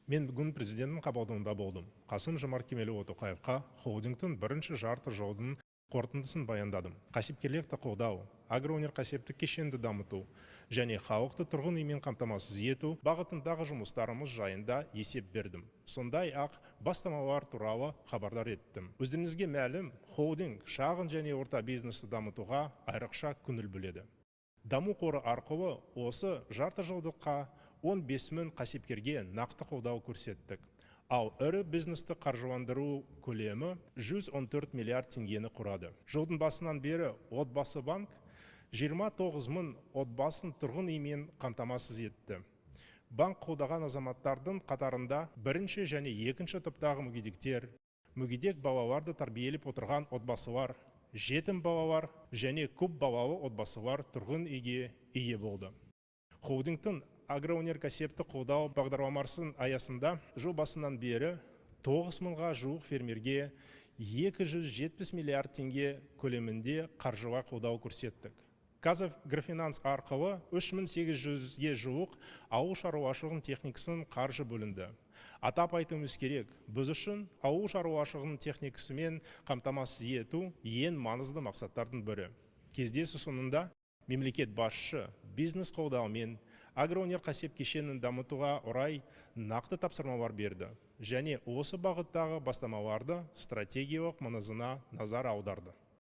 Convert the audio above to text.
Мен бүгін президенттің қабылдауында болдым. Қасым Жомарт Кемелұлы Тоқаевқа холдингтің бірінші жарты жылдың қорытындысын баяндадым. Кәсіпкерлікті қолдау, агроөнеркәсіптік кешенді дамыту және халықты тұрғын үймен қамтамасыз ету бағытындағы жұмыстарымыз жайында есеп бердім. Сондай ақ бастамалар туралы хабардар еттім. Өздеріңізге мәлім, холдинг шағын және орта бизнесті дамытуға айрықша көңіл бөледі. Даму қоры арқылы осы жарты жылдыққа 15 мың кәсіпкерге нақты қолдау көрсеттік. Ал ірі бизнесті қаржыландыру көлемі 114 миллиард теңгені құрады. Жылдың басынан бері Отбасы банк 29 мың отбасын тұрғын үймен қамтамасыз етті. Банк қолдаған азаматтардың қатарында бірінші және екінші топтағы мүгедектер, мүгедек балаларды тәрбиелеп отырған отбасылар, жетім балалар және көп балалы отбасылар тұрғын үйге ие болды. Холдингтің агроөнеркәсіпті қолдау бағдарламасының аясында жыл басынан бері 9 мыңға жуық фермерге 270 миллиард теңге көлемінде қаржылай қолдау көрсеттік. КазАгроФинанс арқылы 3800-ге жуық ауыл шаруашылығының техникасын қаржы бөлінді. Атап айтуымыз керек, біз үшін ауыл шаруашылығының техникасымен қамтамасыз ету ең маңызды мақсаттардың бірі. Кездесу соңында мемлекет басшысы бизнес қолдау мен агроөнеркәсіп кешенін дамытуға орай нақты тапсырмалар берді және осы бағыттағы бастамаларды стратегиялық маңызына назар аударды.